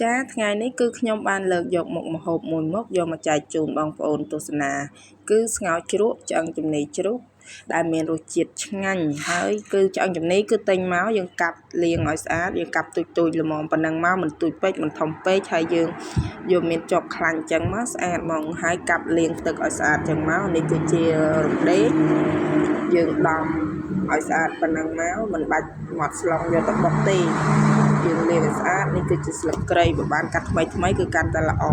ចាថ្ងៃនេះគឺខ្ញុំបានលើកយកមុខម្ហូបមួយមុខយកមកចែកជូនបងប្អូនទស្សនាគឺស្ងោរជ្រក់ឆ្អឹងជំនីជ្រូកដែលមានរសជាតិឆ្ងាញ់ហើយគឺឆ្អឹងជំនីគឺទិញមកយើងកាប់លាងឲ្យស្អាតយើងកាប់ទូចទូចល្មមប៉ុណ្ណឹងមកមិនទូចពេកមិនធំពេកហើយយើងយកមានជាប់ខ្លាញ់ចឹងមកស្អាតហ្មងហើយកាប់លាងទឹកឲ្យស្អាតចឹងមកនេះគឺជារំដេងយើងដំឲ្យស្អាតប៉ុណ្ណឹងមកមិនបាច់មាត់ស្លុងយកទៅបុកទេយើងលាងឲ្យស្អាតនេះគឺជាស្លឹកគ្រៃបើបានកាត់ថ្មីថ្មីគឺកាន់តែល្អ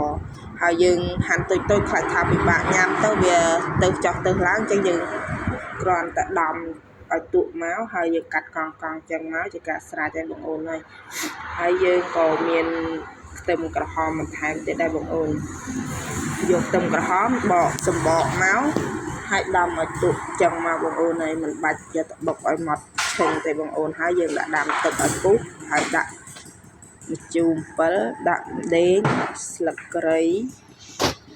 ហើយយើងហាន់តូចតូចខ្លាចថាពិបាកញ៉ាំទៅវាទៅចោះទៅឡើងចឹងយើងគ្រាន់តែដំឲ្យទក់មកហើយយើងកាត់កង់កង់ចឹងមកជាការស្រេចហើយបងអូនហើយហើយយើងក៏មានខ្ទឹមក្រហមបន្ថែមទៀតដែរបងអូនយកខ្ទឹមក្រហមបកសម្បកមកហើយដំឲ្យទក់ចឹងមកបងអូនហើយមិនបាច់យកទៅបុកឲ្យម៉ត់ឈឹងទេបងអូនហើយយើងដាក់ដាំទឹកឲ្យពុះហើយដាក់ម្ជូរអំពិលដាក់ម្ដេងស្លឹកគ្រៃ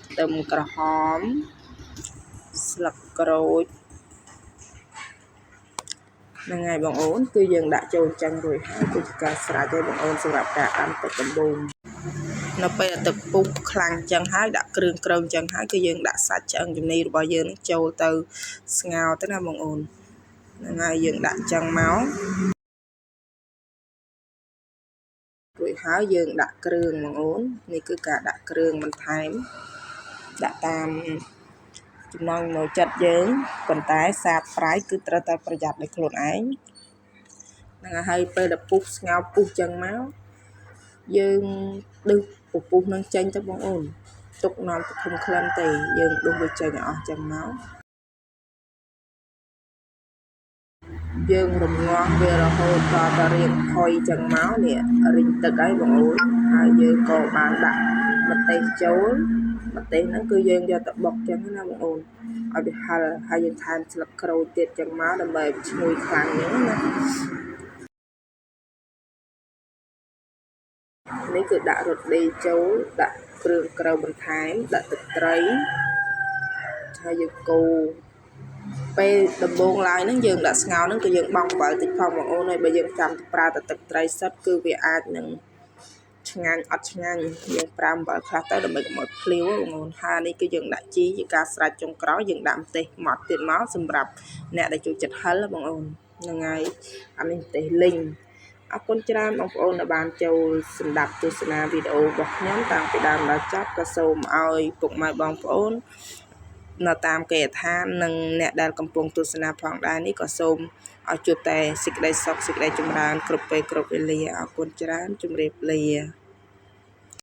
ខ្ទឹមក្រហមស្លឹកក្រូចហ្នឹងហើយបងអូនគឺយើងដាក់ចូលចឹងរួចហើយគឺជាការស្រេចហើយបងអូនសម្រាប់ការដាំទឹកដំបូងនៅពេលទឹកពុះខ្លាំងចឹងហើយដាក់គ្រឿងក្រៅចឹងហើយគឺយើងដាក់សាច់ឆ្អឹងជំនីរបស់យើងចូលទៅស្ងោរទៅណាបងអូនហ្នឹងហើយយើងដាក់ចឹងមករួចហើយយើងដាក់គ្រឿងបងអូននេះគឺការដាក់គ្រឿងបន្ថែមដាក់តាមចំណង់ចំណូលចិត្តយើងប៉ុន្តែសាបប្រៃគឺត្រូវតែប្រយ័ត្នដោយខ្លួនឯងហ្នឹងហើយពេលដែលពុះស្ងោរពុះចឹងមកយើងដឹសពពុះនឹងចេញទៅបងអូនទុកនាំទៅធំក្លិនទេយើងដុសវាចេញឲ្យអស់ចឹងមកយើងរំងាស់វារហូតដល់តែរៀងផុយចឹងមកនេះរីងទឹកហើយបងអូនហើយយើងក៏បានដាក់ម្ទេសចូលម្ទេសហ្នឹងគឺយើងយកទៅបុកចឹងណាបងអូនឲ្យវាហិលហើយយើងថែមស្លឹកក្រូចទៀតចឹងមកដើម្បីឲ្យឈ្ងុយខ្លាំងចឹងណានេះគឺដាក់រំដេងចូលដាក់គ្រឿងក្រៅបន្ថែមដាក់ទឹកត្រីហើយយើងកូរពេលដំបូងឡើយហ្នឹងយើងដាក់ស្ងោរហ្នឹងគឺយើងបង់អំបិលតិចផងបងអូនហើយបើយើងចាំប្រើតែទឹកត្រីសុទ្ធគឺវាអាចនឹងឆ្ងាញ់អត់ឆ្ងាញ់យើងប្រើអំបិលខ្លះទៅដើម្បីកុំឲ្យភ្លាវបងអូនហើយនេះគឺយើងដាក់ជីជាការស្រេចចុងក្រោយយើងដាក់ម្ទេសម៉ត់ទៀតមកសម្រាប់អ្នកដែលចូលចិត្តហិលបងអូនហ្នឹងហើយអានេះម្ទេសលីងអរគុណច្រើនបងប្អូនដែលបានចូលសម្ដាប់ទស្សនាវីដេអូរបស់ខ្ញុំតាំងពីដើមដល់ចប់ក៏សូមឲ្យពុកម៉ែបងប្អូននៅតាមគេហដ្ឋាននិងអ្នកដែលកំពុងទស្សនាផងដែរនេះក៏សូមឲ្យជួបតែសេចក្តីសុខសេចក្តីចម្រើនគ្រប់ពេលគ្រប់វេលាអរគុណច្រើនជម្រាបលា។